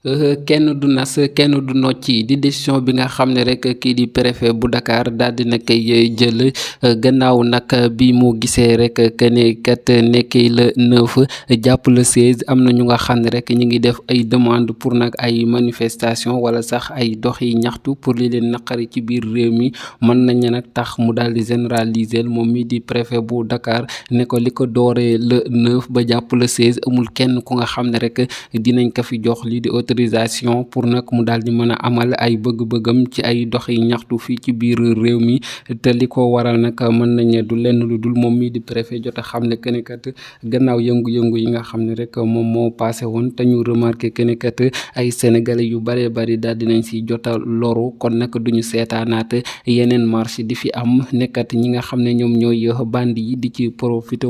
kenn du nas kenn du nocci di décision bi nga xam ne rek kii di préfet bu Dakar daal di na koy jël gannaaw nag bi mu gisee rek que ne kat nekkee le 9 jàpp le 16 am na ñu nga xam ne rek ñu ngi def ay demande pour nag ay manifestation wala sax ay doxi ñaxtu pour li leen naqari ci biir réew mi mën nañ nag tax mu daal di généraliser moom mi di préfet bu Dakar ne ko li ko dooree le 9 ba jàpp le 16 amul kenn ku nga xam ne rek dinañ ko fi jox lii di autorisation pour nag mu daal di mën a amal ay bëgg-bëggam ci ay doxi ñaxtu fii ci biir réew mi te li ko waral nag mën nañ ne du lenn lu dul moom mii di préfet jot a xam ne que ne kat gannaaw yëngu-yëngu yi nga xam ne rek moom moo passé woon te ñu remarqué que ne kat ay sénégalais yu bëree bëri daal dinañ si jot a loru kon nag duñu seetaanaat yeneen marche di fi am nekkat ñi nga xam ne ñoom ñooy bandi yi di ci profité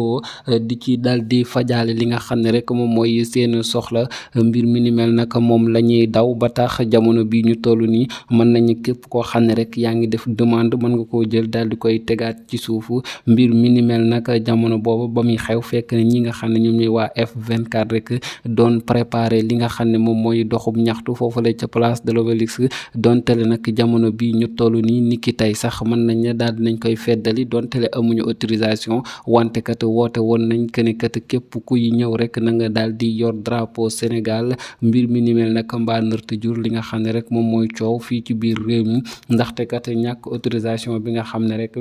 di ci daal di fajaale li nga xam ne rek moom mooy seen soxla mbir mi ni mel nag moom la ñuy daw ba tax jamono bi ñu toll nii mën nañu képp koo xam ne rek yaa ngi def demande mën nga koo jël daal di koy tegaat ci suufu mbir mi ni mel nag jamono boobu ba muy xew fekk ne ñi nga xam ne ñoom ñooy waa F24 rek doon préparer li nga xam ne moom mooy doxub ñaxtu foofu la ca place de l'Obélisque dontele nag jamono bi ñu toll nii niki tey sax mën nañ ne daal dinañ koy feddali dontele amuñu autorisation wante kat woote woon nañ que ne kat képp kuy ñëw rek na nga daal di yor drapeau Sénégal mbir mi ni mel nag mbaa nërta jur li nga xam ne rek moom mooy coow fii ci biir réew mi ndaxte kat ñàkk autorisation bi nga xam ne rek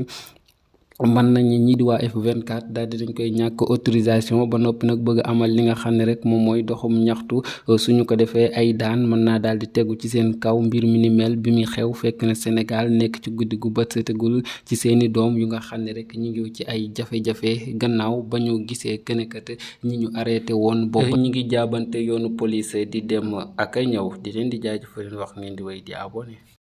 mën nañu ñii di waa F24 daal di dañ koy ñàkk autorisation ba noppi nag bëgg amal li nga xam ne rek moom mooy doxum ñaxtu suñu ko defee ay daan mën naa daal di tegu ci seen kaw mbir mi ni mel bi muy xew fekk na Sénégal nekk ci guddi gu bët tegul ci seeni doom yu nga xam ne rek ñu ngi ci ay jafe-jafe gannaaw ba ñu gisee kenekat ñi ñu arrêté woon boobu ñi ngi jaabante yoonu police di dem ak a ñëw di leen di jaajëfal leen wax ngeen di way di abonné